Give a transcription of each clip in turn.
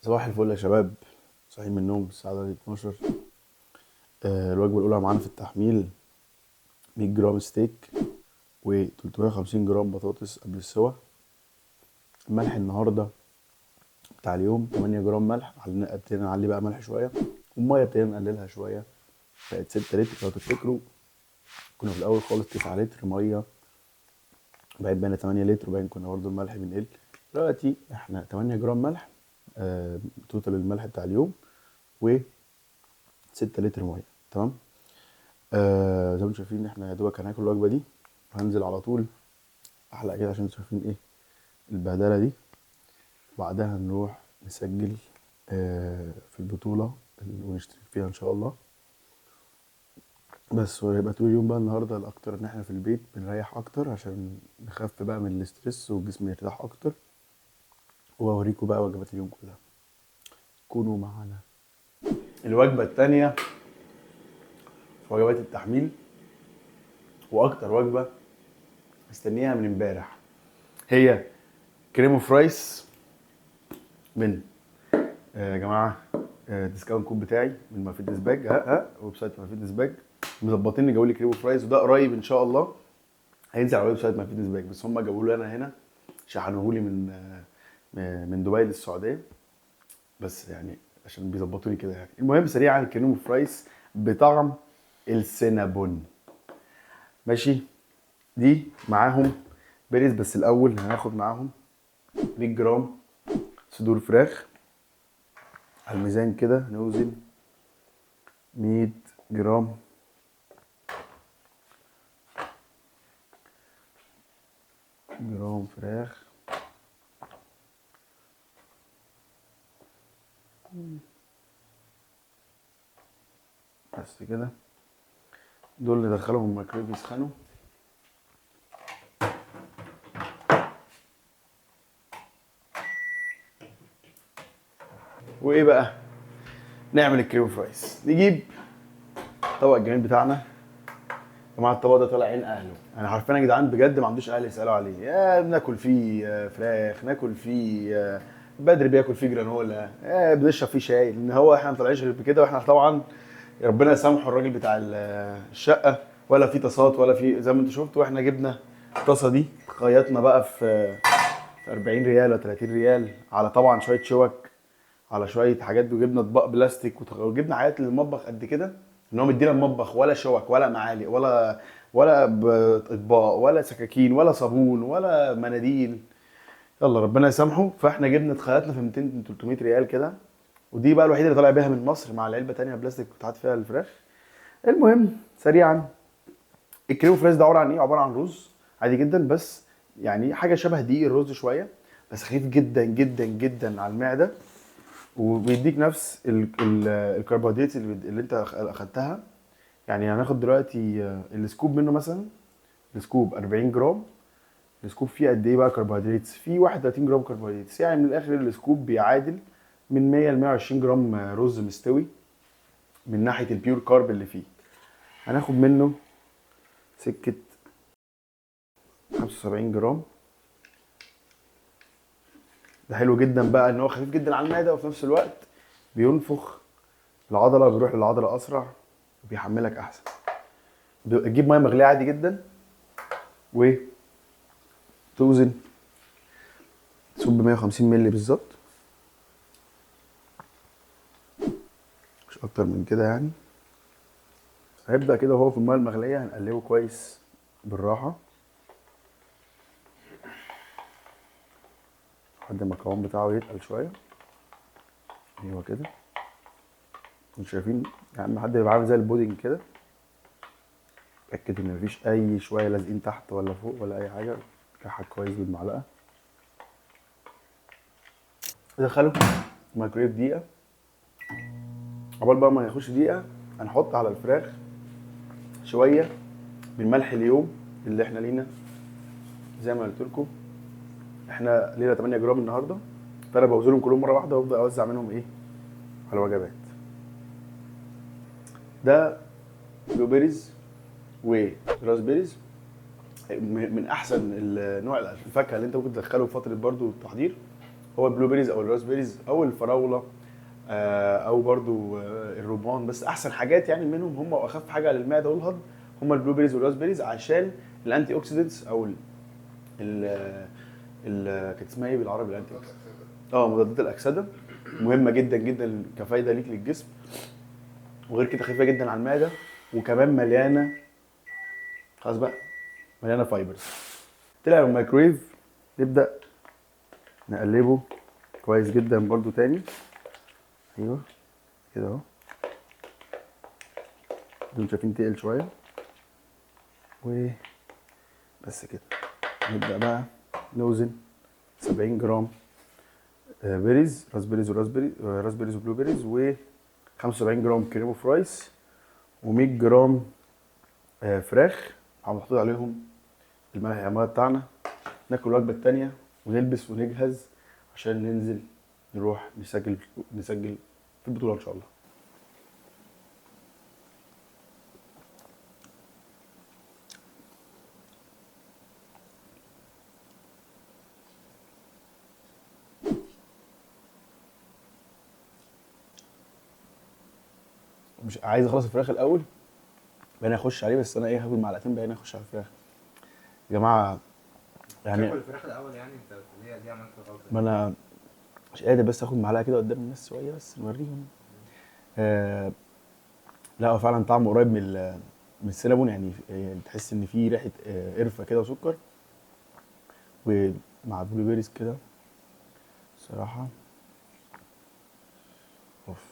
صباح الفل يا شباب، صاحيين من النوم الساعة دلوقتي 12. الوجبة الأولى معانا في التحميل 100 جرام ستيك و 350 جرام بطاطس قبل السوا. الملح النهاردة بتاع اليوم 8 جرام ملح، ابتدينا نعلي بقى ملح شوية، والمية ابتدينا نقللها شوية، بقت 6 لتر. لو تفتكروا كنا في الأول خالص 9 لتر مية، بقت بقينا 8 لتر، وبعدين كنا برضو الملح بنقل. دلوقتي احنا 8 جرام ملح، total الملح بتاع اليوم، و 6 لتر مية. تمام. زي ما انتم شايفين احنا يا دوبك هناكل الوجبة دي وهنزل على طول احلق كده عشان انتم شايفين ايه البهدله دي، وبعدها نروح نسجل في البطولة ونشترك فيها ان شاء الله. بس وهيبقى طول اليوم بقى النهارده الاكتر ان احنا في البيت بنريح اكتر عشان نخف بقى من ال stress والجسم يرتاح اكتر. واوريكم بقى وجبات اليوم كلها، كونوا معانا. الوجبة الثانية في وجبات التحميل، واكتر وجبة مستنيها من امبارح، هي cream of rice من يا جماعة، discount code بتاعي من MyFitnessBag، website MyFitnessPal مظبطين جابوا لي cream of rice، وده قريب ان شاء الله هينزل على website MyFitnessPal، بس هم جابوا لي انا هنا، شحنوه لي من دبي للسعودية، بس عشان بيظبطوني كده. المهم سريعا، cream of rice بطعم السينابون، ماشي. دي معاهم berries، بس الاول هناخد معاهم 100 جرام صدور فراخ على الميزان كده، نوزن 100 جرام. جرام فراخ. بس كده. دول اللي دخلهم الميكرويف يسخنوا. وايه بقى؟ نعمل ال cream of rice. نجيب الطبق الجميل بتاعنا. يا جماعة الطبق ده طالع عين اهله، انا حرفيا يا جدعان بجد ما عندوش اهل يسالوا عليه. يا بناكل فيه فراخ، ناكل فيه بدر بياكل فيه جرانولا، بنشرب فيه شاي، لان هو احنا ما طلعناش غير بكده. واحنا طبعا ربنا يسامحه الراجل بتاع الشقة، ولا في طاسات ولا في زي ما انتوا شفتوا. واحنا جبنا الطاسه دي خيطنا بقى في 40 ريال ولا 30 ريال، على طبعا شوية شوك، على شوية حاجات، وجبنا اطباق بلاستيك، وجبنا حاجات للمطبخ قد كده، ان هو مدينا المطبخ ولا شوك ولا معالق ولا اطباق ولا سكاكين ولا صابون ولا مناديل. يلا ربنا يسامحه. فاحنا جبنا اتخيطنا في 200 300 ريال كده، ودي بقى الوحيدة اللي طالع بيها من مصر مع العلبة تانية بلاستيك كنت حاطط فيها الفراخ. المهم سريعا، ال cream of rice ده عبارة عن ايه؟ عبارة عن رز عادي جدا، بس حاجة شبه دقيق الرز شوية، بس خفيف جدا جدا جدا على المعدة، وبيديك نفس الكربوهيدرات اللي انت اخدتها. هناخد دلوقتي ال scoop منه، مثلا ال scoop 40 جرام، ال scoop فيه قد ايه بقى كربوهيدرات؟ فيه 31 جرام كربوهيدرات. من الاخر ال scoop بيعادل من 100 ل 120 جرام رز مستوي من ناحية ال pure carb اللي فيه. هناخد منه سكة 75 جرام. ده حلو جدا بقى ان هو خفيف جدا على المعدة، وفي نفس الوقت بينفخ العضلة، بيروح للعضله اسرع وبيحملك احسن. تجيب مية مغليه عادي جدا وتوزن، تصب 150 مللي بالظبط، مش اكتر من كده. هيبدا كده وهو في المية المغليه، هنقلبه كويس بالراحة لحد ما القوام بتاعه يتقل شوية. ايوه كده، انتوا شايفين يا عم، حد بيبقى عامل زي البودنج كده. اتاكد ان مفيش اي شوية لازقين تحت ولا فوق ولا اي حاجة، كحك كويس بالمعلقه. دخله الميكرويف دقيقة، عقبال بقى ما يخش دقيقة هنحط على الفراخ شوية من ملح اليوم اللي احنا لينا. زي ما قلت لكم احنا لينا 8 جرام النهارده، فانا بوزنهم كلهم مرة واحدة وابدا اوزع منهم ايه على الوجبات. ده blueberries و raspberries، من احسن نوع الفاكهة اللي انت ممكن تدخله في فترة برضو التحضير. هو ال blueberries او ال raspberries او الفراوله او برضو الرمان. بس احسن حاجات يعني منهم هم واخف حاجة على المعدة والهضم هم ال blueberries وال raspberries، عشان ال antioxidants او ال ال كانت اسمها ايه بالعربي ال antioxidants؟ مضادات الاكسدة مهمة جدا جدا كفايده ليك للجسم، وغير كده خفيفة جدا على المعدة، وكمان مليانة خلاص بقى مليانة fibers. طلع من الميكرويف، نبدا نقلبه كويس جدا برضو تاني. ايوه كده اهو، انتوا شايفين تقل شوية وبس كده. نبدا بقى نوزن 70 جرام berries، raspberries و raspberries و blueberries، و 75 جرام cream of rice، و100 جرام فراخ محطوط عليهم الملح الحمراء بتاعنا. ناكل الوجبة الثانية ونلبس ونجهز عشان ننزل نروح نسجل في البطولة ان شاء الله. مش عايز اخلص الفراخ الاول بعدين اخش عليه، بس انا ايه هاكل معلقتين بعدين اخش على الفراخ. يا جماعة يعني تاكل الفراخ الاول يعني انت ليه عملت غلط؟ ما انا مش قادر، بس اخد معلقه كده قدام الناس شوية بس نوريهم. لا هو فعلا طعمه قريب من السينابون يعني، تحس ان فيه ريحه قرفه كده وسكر، ومع blueberries كده الصراحة. اوف،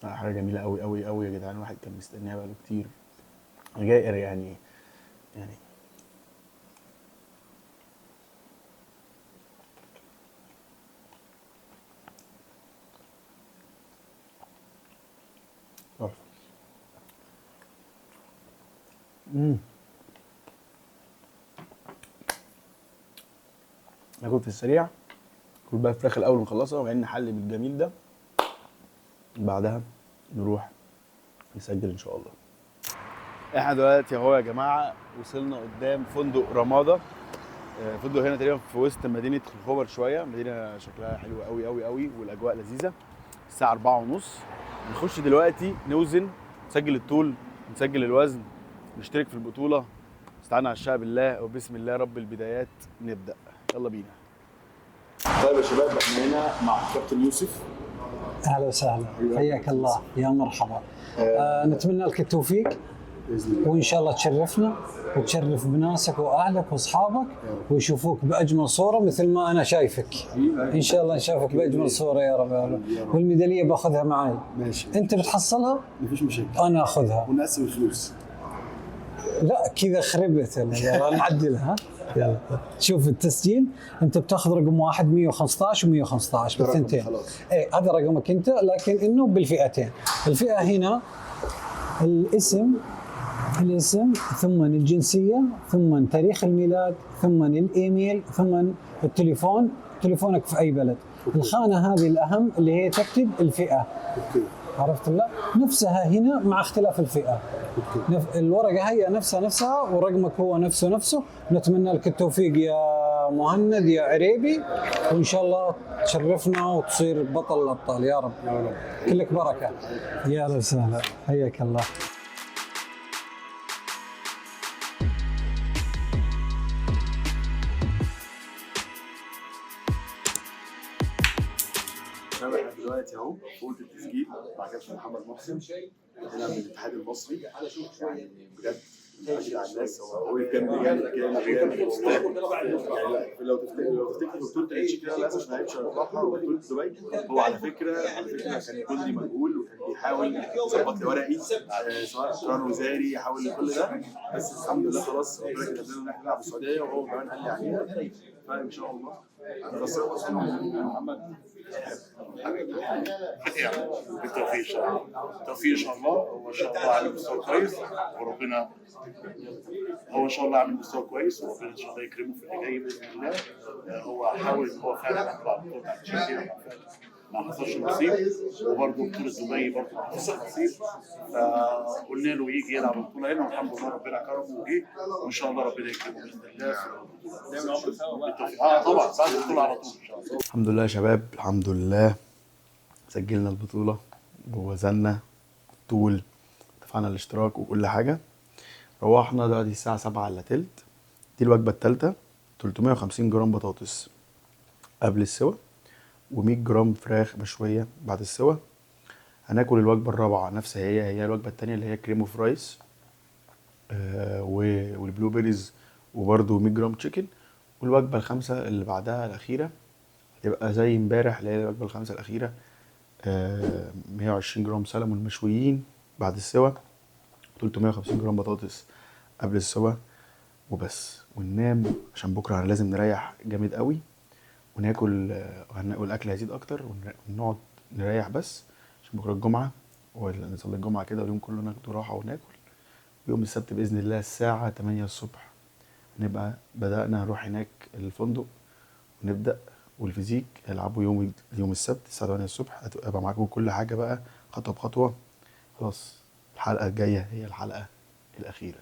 حاجة جميلة قوي قوي قوي يا جدعان، الواحد كان مستنيها بقاله كتير. انا جاي يعني تحفة. ناكل في السريع، ناكل بقى الفراخ الاول ونخلصها، وبعدين نحلي بالجميل ده، بعدها نروح نسجل ان شاء الله. احنا دلوقتي اهو يا جماعة وصلنا قدام فندق رماده، فندق هنا تقريبا في وسط مدينة الخبر شوية، مدينة شكلها حلو قوي قوي قوي والاجواء لذيذة. الساعة 4:30 نخش دلوقتي نوزن، نسجل الطول، نسجل الوزن، نشترك في البطولة. استعنا على الشعب بالله وبسم الله رب البدايات نبدا، يلا بينا. طيب يا شباب احنا هنا مع كابتن يوسف. اهلا وسهلا، حياك الله، يا مرحبا. نتمنى لك التوفيق باذن الله، وان شاء الله تشرفنا وتشرف بناسك واهلك واصحابك ويشوفوك باجمل صوره مثل ما انا شايفك. ان شاء الله نشوفك باجمل صوره يا رب. والميداليه باخذها معي. ماشي. انت بتحصلها؟ مفيش مشاكل، انا اخذها ونقسم الفلوس. لا كذا خربت، نعدلها. يلا شوف التسجيل، انت بتاخذ رقم واحد 115 و115 بالثنتين. اي هذا رقمك انت، لكن انه بالفئتين. الفئة هنا الاسم ثم الجنسية، ثم تاريخ الميلاد، ثم الايميل، ثم التليفون، تليفونك في اي بلد. الخانة هذه الاهم اللي هي تكتب الفئة. okay. عرفت؟ لا نفسها هنا مع اختلاف الفئة. okay. الورقة هي نفسها ورقمك هو نفسه. نتمنى لك التوفيق يا مهند يا عريبي، وان شاء الله تشرفنا وتصير بطل الابطال يا رب. يا رب، كلك بركة. يا اهلا وسهلا، حياك الله. احنا دلوقتي اهو في التسجيل مع كابتن محمد محسن هنا من الاتحاد المصري. يعني بجد من على الناس، هو وقف جنبي جامد جامد جامد. يعني لو تفتكر بطوله الاتش كده للاسف ما عرفش يرفعها، وبطولة دبي هو على فكرة كان جندي مجهول وكان بيحاول يظبط لي ورقي، سواء قرار وزاري يحاول كل ده، بس الحمد لله خلاص ربنا كتب لنا ان احنا نلعب السعودية، وهو كمان قال لي عليها. فان شاء الله محمد بالتوفيق ان شاء الله، بالتوفيق ان شاء الله. هو ان شاء الله عامل مستوى كويس، وربنا هو ان شاء الله عامل مستوى كويس، وربنا ان شاء الله يكرمه في اللي جاي باذن الله. هو حاول ان هو فعلا يطلع بطوله ما حصلش نصيب، وبرده بطوله دبي برده ما حصلش نصيب، فقلنا له يجي يلعب البطولة هنا، والحمد لله ربنا كرمه وجه، وان شاء الله ربنا يكرمه باذن الله في البطولة. بالتوفيق. طبعا بعد البطولة على طول ان شاء الله. الحمد لله يا شباب، الحمد لله سجلنا البطولة ووزنا طول، دفعنا الاشتراك وكل حاجة. روحنا دلوقتي الساعة 6:45. دي الوجبة التالتة، 350 جرام بطاطس قبل السوا و100 جرام فراخ مشوية بعد السوا. هناكل الوجبة الرابعة نفس هي الوجبة التانية اللي هي cream of rice، وال blueberries وبرده 100 جرام chicken. والوجبة الخامسة اللي بعدها الأخيرة هتبقى زي امبارح اللي هي الوجبة الخامسة الأخيرة، 120 جرام سلمون مشويين بعد السوا، 350 جرام بطاطس قبل السوا وبس. وننام عشان بكرة لازم نريح جامد قوي وناكل، والاكل هيزيد اكتر، ونقعد نريح بس عشان بكره الجمعة، ونصلي الجمعة كده واليوم كله ناخده راحة وناكل. ويوم السبت باذن الله الساعة 8 الصبح نبقى بدأنا نروح هناك الفندق ونبدأ، وال physique هيلعبوا يوم السبت الساعة 8 الصبح. هتبقى معاكم كل حاجة بقى خطوة بخطوة. خلاص الحلقة الجاية هي الحلقة الأخيرة.